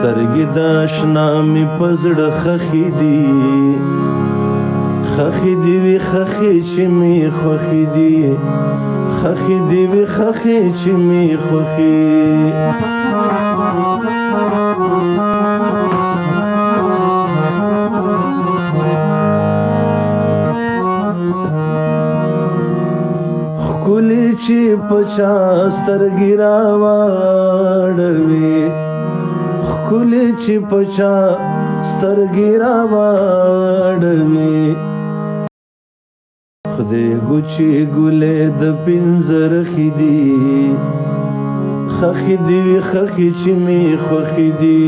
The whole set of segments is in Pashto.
سترګې د اشنا مې په زړه خښې دي، خښې دي وي خښې چې مې خوښې دي، خښې دي وي خښې چې مې خوښې. ښکلې چې په چا سترګې راواړوي، ښکلې چې په چا سترګې راواړوي، خدای ګوچې ګلې د پنځرخې دي، خښې دي وي خښې چې مې خوښې دي،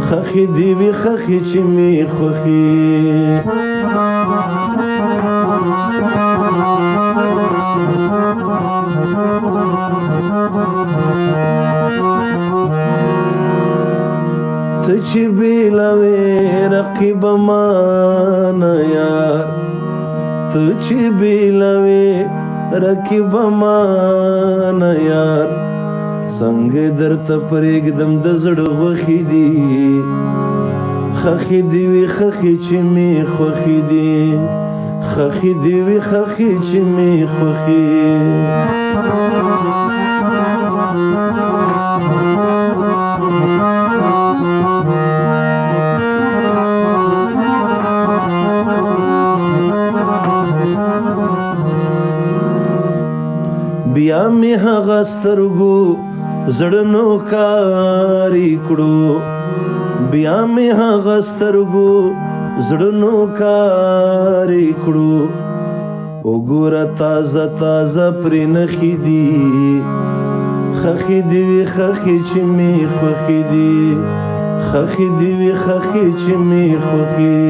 خښې دي وي خښې چې مې خوښې. ته چې بېلوې رقیب مانه یار، ته چې بېلوې رقیب مانه یار، څنګه درته پرېږدم د زړه غوښې دي، خښې دي وي خښې چې مې خوښې دي، خښې دي وي خښې چې مې خوښې. بیا مې هغه سترګو زړه نوکاري کړو، بیا مې هغه سترګو زړه نوکاري کړو، وګوره تازه تازه پرې نښې دي، خښې دي وي خښې چې مې خوښې دي، خښې دي وي خښې چې مې خوښې.